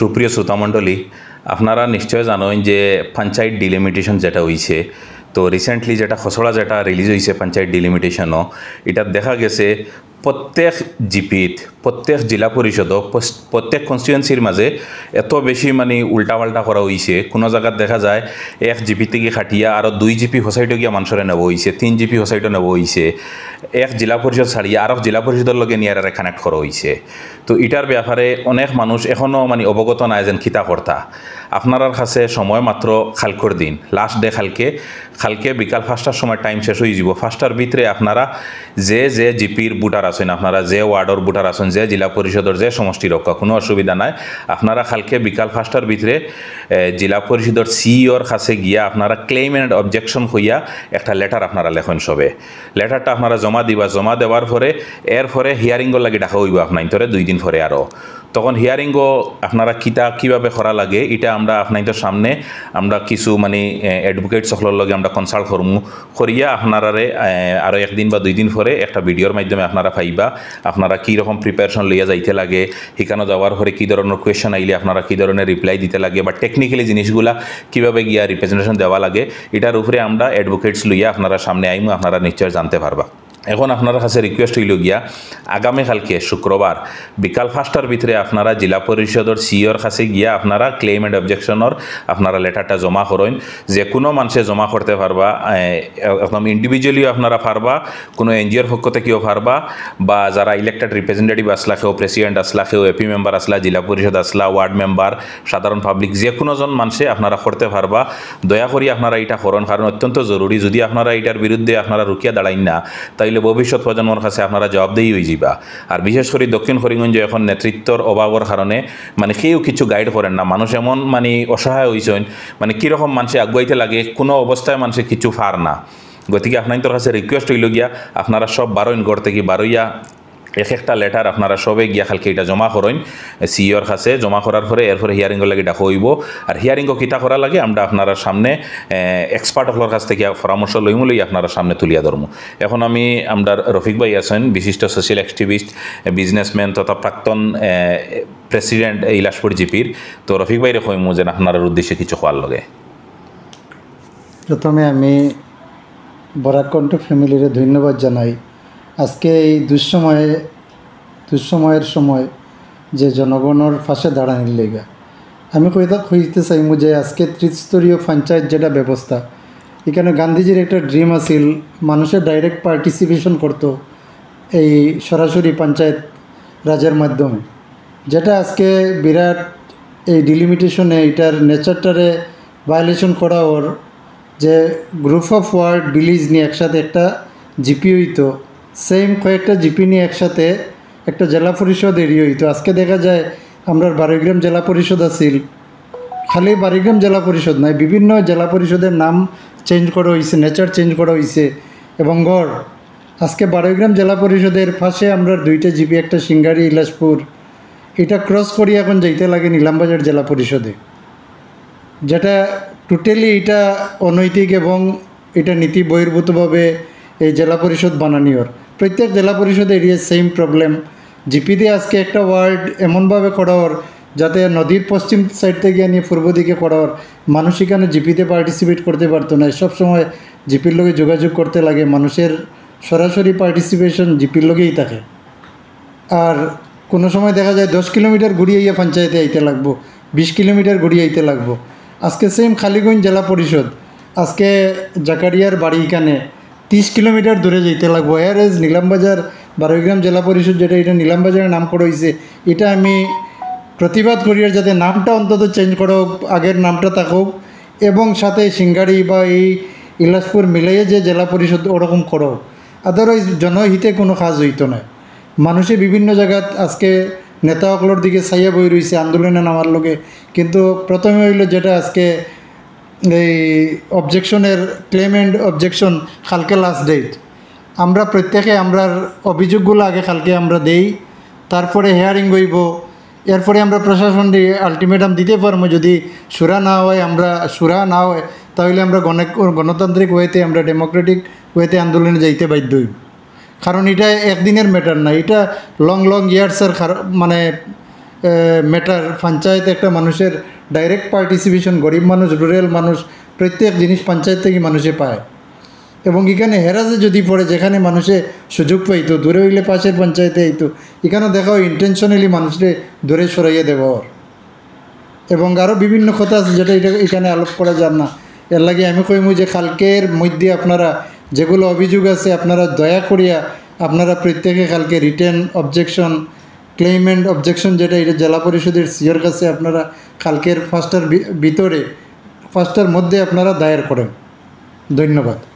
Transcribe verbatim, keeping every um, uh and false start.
সুপ্রিয় শ্রোতামণ্ডলী, আপনারা নিশ্চয় জানইন যে পঞ্চায়েত ডিলিমিটেশন যেটা অইছে, তো রিসেন্টলি যেটা খসড়া যেটা রিলিজ অইছে পঞ্চায়েত ডিলিমিটেশনও, ইটা দেখা গেছে প্রত্যেক জিপিত, প্রত্যেক জেলা পরিষদও, পস-, প্রত্যেক কনস্টিটুয়েন্সির মাঝে এত বেশি মানে উল্টাপাল্টা করা অইছে। কুনু জাগাত দেখা যায় এক জিপি থাকি কাটিয়া আরও দুই জিপি হসাইটো গিয়া মানষরে নেওয়া অইছে, তিন জিপি হসাইটো নেওয়া অইছে, এক জেলা পরিষদ ছাড়িয়া আরক জেলা পরিষদর লগে নিয়া এরারে কানেক্ট করা অইছে। তো ইটার ব্যাপারে অনেক মানুষ এখনো মানে অবগত নায় যেন কিতা করতা। আপনারার কাছে সময় মাত্র কালকর দিন, লাস্ট ডে কালকে, কালকে বিকাল পাঁচটার সময় টাইম শেষ অইযিবো। পাঁচটার ভিতরে আপনারা যে যে জিপির ভোটার আছইন, আপনারা যে ওয়ার্ডর ভোটার আছইন, যে জেলা পরিষদর যে সমষ্টির অউক্কা, কুনু অসুবিধা নাই। আপনারা কালকে বিকাল পাঁচটার ভিতরে, এ, জেলা পরিষদর সিইওর কাছে গিয়া আপনারা ক্লেইম অ্যান্ড অবজেকশন কইয়া একটা লেটার আপনারা লেখইন সবে। লেটারটা আপনারা জমা দিবা, জমা দেওয়ার পরে এরপরে হিয়ারিংর লাগি ডাকা অইবো আপনাইন্তরে দুই দিন পরে আরও। তখন হিয়ারিংও আপনারা কিতা কিভাবে করা লাগে, ইটা আমরা আপনাইন্তর সামনে আমরা কিছু মানে, এ, অ্যাডভোকেট সকলর লগে আমরা কনসাল্ট করমু, করিয়া আপনারারে, এ, আরও একদিন বা দুই দিন পরে একটা ভিডিওর মাধ্যমে আপনারা পাইবা। আপনারা কি রকম প্রিপারেশন লইয়া যাইতে লাগে, হিকানো যাওয়ার পরে কি ধরনের কোয়েশ্চন আইলে আপনারা কি ধরনের রিপ্লাই দিতে লাগে, বা টেকনিক্যালি জিনিসগুলা কিভাবে গিয়া রিপ্রেজেন্টেশন দেওয়া লাগে, ইটার উপরে আমরা অ্যাডভোকেটস লইয়া আপনারা সামনে আইমু, আপনারা নিশ্চয় জানতে পারবা। এখন আপনারার কাছে রিকোয়েস্ট অইলো গিয়া, আগামী কালকে শুক্রবার বিকাল পাঁচটার ভিতরে আপনারা জেলা পরিষদর সিইওর কাছে গিয়া আপনারা ক্লেইম অ্যান্ড অবজেকশনর আপনারা লেটারটা জমা করইন। যে কুনু মানষে জমা করতে পারবা, এ, একদম ইন্ডিভিজুয়ালিও আপনারা পারবা, কুনু এনজিওর পক্ষ থাকিও পারবা, বা যারা ইলেক্টেড রিপ্রেজেন্টেটিভ আছলা, কেউ প্রেসিডেন্ট আছলা, কেউ এপি মেম্বার আছলা, জেলা পরিষদ আছলা, ওয়ার্ড মেম্বার, সাধারণ পাবলিক, যে কুনু জন মানষে আপনারা করতে পারবা। দয়া করি আপনারা ইটা করইন, কারণ অত্যন্ত জরুরি। যদি আপনারা ইটার বিরুদ্ধে আপনারা রুকিয়া দাঁড়াইন না, তাইলে ভবিষ্যৎ প্রজন্মর কাছে আপনারা জবাবদেহি অইযিবা। আর বিশেষ করি দক্ষিণ করিমগঞ্জে এখন নেতৃত্বর অভাবর কারণে মানে কেউ কিছু গাইড করের না, মানুষ এমন মানে অসহায় অইছইন, মানে কিরকম মানষে আগুয়াইতে লাগে, কুনু অবস্থায় মানষে কিছু পার না। গতিকে আপনাইন্তর কাছে রিকোয়েস্ট অইলো গিয়া, আপনারা সব বারইন, ঘর থাকি বারইয়া এক একটা লেটার আপনারা সবে গিয়া কালকে ইটা জমা করইন সিইওর কাছে। জমা করার পরে এরপরে হিয়ারিংর লাগি ডাকা অইবো। আর হিয়ারিংও কিতা করা লাগে আমরা আপনারার সামনে, এ, এক্সপার্ট সকলর কাছ থাকি পরামর্শ লইমু, লই আপনারার সামনে তুলিয়া ধরমু। এখন আমি, আমরার রফিক ভাই আছইন, বিশিষ্ট সোশ্যাল অ্যাক্টিভিস্ট, এ, বিজনেসম্যান তথা প্রাক্তন, এ, প্রেসিডেন্ট ইলাশপুর জিপির। তো রফিক ভাইরে কইমু যেন আপনারার উদ্দেশ্যে কিছু কওয়ার লগে। প্রথমে আমি বরাক কণ্ঠ ফ্যামিলিরে ধন্যবাদ জানাই। আজকে এই দুঃসময়ে, দুঃসময়ের সময় যে জনগণর পাশে দাঁড়ানির লেগা আমি কইতা, কইতে চাইমু যে আজকে ত্রিস্তরীয় পঞ্চায়েত যেটা ব্যবস্থা, এখানে গান্ধীজির একটা ড্রিম আছিল, মানুষের ডাইরেক্ট পার্টিসিপেশন করতো এই সরাসরি পঞ্চায়েত রাজের মাধ্যমে, যেটা আজকে বিরাট এই ডিলিমিটেশনে এটার নেচারটারে ভায়োলেশন করা অর, যে গ্রুপ অফ ওয়ার্ড ভিলেজ নিয়ে একসাথে একটা জিপি অইতো, সেম কয়েকটা জিপি নিয়ে একসাথে একটা জেলা পরিষদ এরিয়া অইতো। আজকে দেখা যায় আমরার বারোইগ্রাম জেলা পরিষদ আছিল, খালি বারোইগ্রাম জেলা পরিষদ নাই, বিভিন্ন জেলা পরিষদের নাম চেঞ্জ করা অইছে, নেচার চেঞ্জ করা অইছে। এবং গড় আজকে বারোইগ্রাম জেলা পরিষদের পাশে আমরার দুইটা জিপি, একটা সিঙ্গারি, ইলাশপুর, এটা ক্রস করি এখন যাইতে লাগে নিলামবাজার জেলা পরিষদে, যেটা টোটালি এটা অনৈতিক এবং এটা নীতি বহির্ভূতভাবে এই জেলা পরিষদ বানানি অর। প্রত্যেক জেলা পরিষদ এরিয়া সেম প্রবলেম। জিপিতে আজকে একটা ওয়ার্ড এমনভাবে করা অর যাতে নদীর পশ্চিম সাইড থেকে নিয়ে পূর্ব দিকে করা অর, মানুষ এখানে জিপিতে পার্টিসিপেট করতে পারতো না। সবসময় জিপির লগে যোগাযোগ করতে লাগে, মানুষের সরাসরি পার্টিসিপেশন জিপির লগেই থাকে। আর কোনো সময় দেখা যায় দশ কিলোমিটার ঘুরিয়া ইয়া পঞ্চায়েতে আইতে লাগবো, বিশ কিলোমিটার ঘুরিয়া আইতে লাগবো। আজকে সেম খালিগঞ্জ জেলা পরিষদ, আজকে জাকারিয়ার বাড়ি এখানে তিরিশ কিলোমিটার দূরে যাইতে লাগবো। এর এজ নিলামবাজার বারোইগ্রাম জেলা পরিষদ, যেটা এটা নিলামবাজারের নাম করা অইছে, এটা আমি প্রতিবাদ করি। আর যাতে নামটা অন্তত চেঞ্জ করা হোক, আগের নামটা থাকুক, এবং সাথে সিঙ্গারি বা এই ইলাশপুর মিলাইয়া যে জেলা পরিষদ ওরকম করা হোক। আদারওয়াইজ জনহিতে কোনো কাজ অইতো নায়। মানুষে বিভিন্ন জাগাত আজকে নেতা অকলর দিকে চাইয়া বই রইছে আন্দোলনে নামার লগে, কিন্তু প্রথমে অইলো যেটা আজকে এই অবজেকশনের ক্লেম অ্যান্ড অবজেকশন কালকে লাস্ট ডেট। আমরা প্রত্যেকে আমরার অভিযোগগুলো আগে কালকে আমরা দেই, তারপরে হিয়ারিং অইবো, এরপরে আমরা প্রশাসনরে আলটিমেটাম দিতে পারমু। যদি সুরা না হয়, আমরা সুরা না হয়, তাহলে আমরা গণে-, গণতান্ত্রিক ওয়েতে, আমরা ডেমোক্রেটিক ওয়েতে আন্দোলনে যাইতে বাধ্য অইব। কারণ এটা একদিনের ম্যাটার না, এটা লং লং ইয়ার্সের খার-, মানে ম্যাটার পঞ্চায়েত একটা মানুষের ডাইরেক্ট পার্টিসিপেশন, গরিব মানুষ, রুরাল মানুষ, প্রত্যেক জিনিস পঞ্চায়েত থাকি মানুষে পায়। এবং ইখানে হেরাজে যদি পড়ে, যেখানে মানুষে সুযোগ পাইতো, দূরে অইলে পাশের পঞ্চায়েতে আইতো, ইখানে দেখা অয় ইন্টেনশনালি মানুষরে দূরে সরাইয়া দেওয়া অর। এবং আরও বিভিন্ন কথা আছে যেটা এটা ইখানে আলাপ করা যার না। এর লাগি আমি কইমু যে কালকের মধ্যে আপনারা যেগুলো অভিযোগ আছে, আপনারা দয়া করিয়া আপনারা প্রত্যেকে কালকে রিটেন অবজেকশন, ক্লেইমেন্ট অবজেকশন, যেটা এটা জেলা পরিষদের সিওর কাছে আপনারা কালকের পাঁচটার ভি-, ভিতরে, পাঁচটার মধ্যে আপনারা দায়ের করেন। ধন্যবাদ।